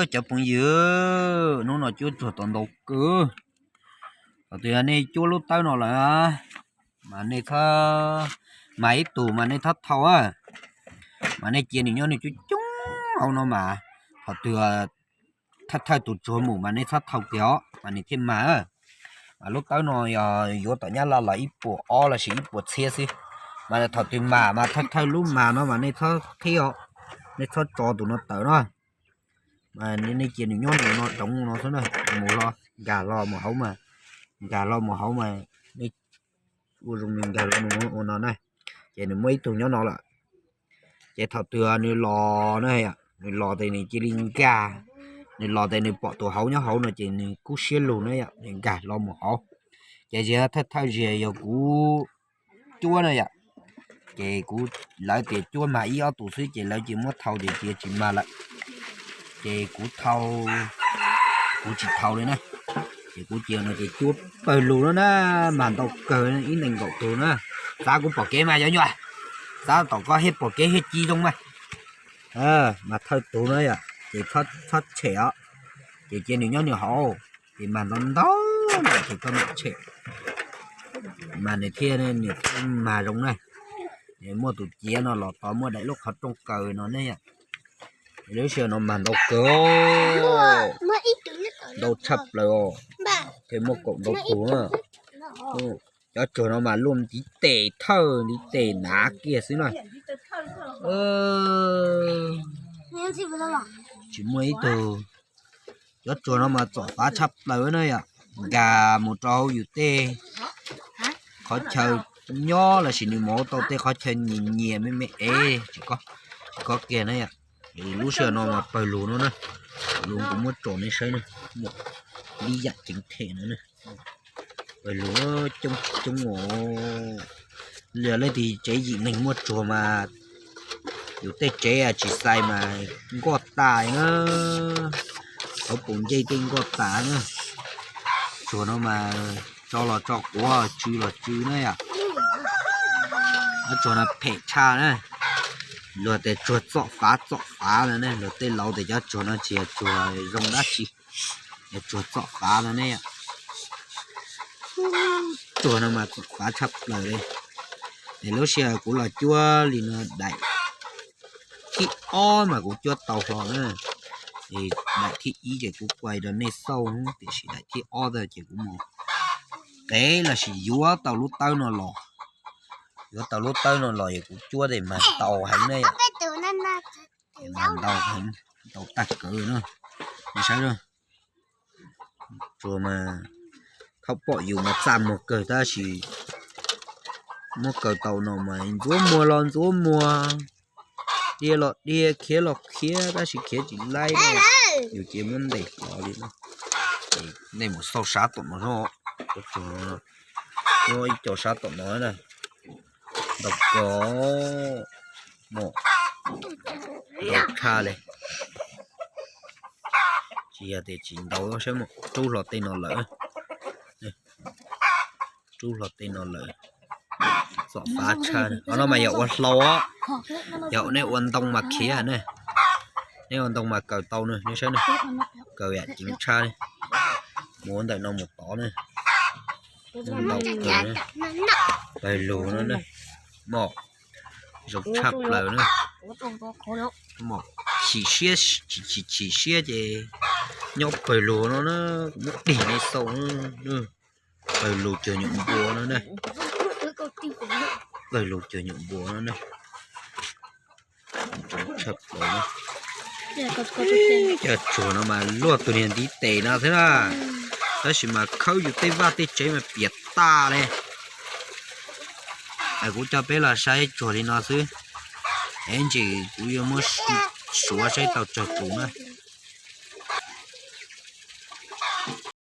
Cov phooj ywg, hnub no cuab tsuag tau ntau kawg. Thaum twg nej cuab lub tawb no lawm mas nej txhob, mas ib tug mas nej txhob thau, mas nej cia nws nyob nws coob coob hauv no mas thaum twg thawj thawj tus tsuag mus mas nej txhob thau kiag os mas nws thiaj mag. Mas lub tawb no yog yuav tom Nyab Laj los ib puas ob lossis ib puas txhiab xwb. Mas thaum twg mag mas thawj thawj lub mag no mas nej txhob qhib os, nej txhob tso tus no tawm no. Mas nej cia nws nyob nws no roov no xwb na, mus los nkag los mus hauv mas, nkag los mus hauv mas, nej ua zoo nws nkag los mus ua no na, ces nws muaj ib tug nyob no lawm. Ces thaum twg nws los na, nws los tes nws cia li nkag, nws los tes nws pom tus hauv nyob hauv no ces nws kub siab lug na yom, nws nkag los mus hauv. Ces thawj thawj zaug yog kuv cuab na yom, ces kuv, lawv tias cuab mag ib ob tus xwb ces lawv cia muab thau ces cia tsis mag lawm. Ces kuv thau, kuv tsis thau li na. Ces kuv cia no ces cuab pawg lug no na, mag ntau kawg ib nees nkaum tus na. Xav kuv pom kev mas cov nyuam, xav tom koj thiaj pom kev thiaj ci zoo mas. Mas thawj tus na yom, ces txhob tshem os, ces cia nws nyob nws hauv, ces mag ntau ntau ces koj mam tshem, mas nws thiaj, nws thiaj mag zoo na. Muaj tus ciav no los tod muaj daim lub qhov rooj kaw no ne yom. Lub sij hawm no mag ntau kawg, ntau tshaj plaws os, thiaj muaj kaum ntau tus na. Cov tsuag no mas luaj ntiv tes thawj ntiv tes hnav kiag xwb na. Tsis muaj ib tug. Cov tsuag no mas txom fav tshaj plaws na yom, nkag mus rau hauv yus tej qhov chaw nyob lossis nws mus tau tej qhov chaw nyias nyias me me es tsis khob kiag na yom. Lub sij hawm no mas pawg lug no na, lub kuv muab tso nej saib na, muaj li yam ceev them no na. Pawg lug coob coob os. Yog leej twg tsev yim neeg muaj tsuag mas yus tej tsev tsis xais mas nkoj tas na, hauv paus ncej tej nkoj tas na. Tsuag no mas tso los tso quav, tsw los tsw na yom. Cov tsuag no phem tshaj na. Luag tias tsuag txom fav txom fav no ne, luag tej laus tias cov tsuag no tsis yog tsuag zoo dab tsi, yog tsuag txom fav no ne. Tsuag no mas txom fav tshaj plaws li. Es lub sij hawm kuv los cuab li no daim thib ob mas kuv cuab tau hlo na. Es daim thib ib ces kuv kuaj rau nej xauj, tiam sis daim thib ob ntawd ces kuv mus qev lossis yuav tau lub tawb no los, yuav tau lub tawb no los es kuv cuab tes mag ntau heev ne. Mag ntau heev, ntau tag kawg na. Nej saib, tsuag mas thaub pom yus mas txaj muag kawg tab sis muab kaw tau no mas ntxuav muag los ntxuav muag, dhia los dhia, khiav los khiav tab sis khiav tsis laib na. Yus cia muab ntes hlo li na. Nej mus xauj sab tom no, muaj ib co sab tom no na. Ntau kawg, ntau tshaj li. Tsis yog tias tsis ntau, saib mas rub hlo tej no lawm, rub hlo tej no lawm. Txom fav tshaj. Qhov no mas yog ua hlau os, yog nej ua ntoo mas khiav ne. Nej ua ntoo mas kaw tau ne, nej saib ne. Kaw yam ceev tshaj ne. Mus ua ntawm no mus tod ne. Ntau kawg, pawg lug no ne. Mom, zoo tshaj plaws na. Mom, chim siab, chim siab ces nyob pawg lug no na, kuv muab dig nej xauj. Pawg lug cuag nyuam npua no na. Pawg lug cuag nyuam npua no na. Tshaj plaws. Cov tsuag no mas luaj tus niag ntiv tes no thiab na. Tab sis mas khawb yus tej vaj tej tsev mas piam tas li. Kuv coj peb los saib tsuag li no xwb. Ib ntsis kuv yuav muab suav saib tau tsawg tus na.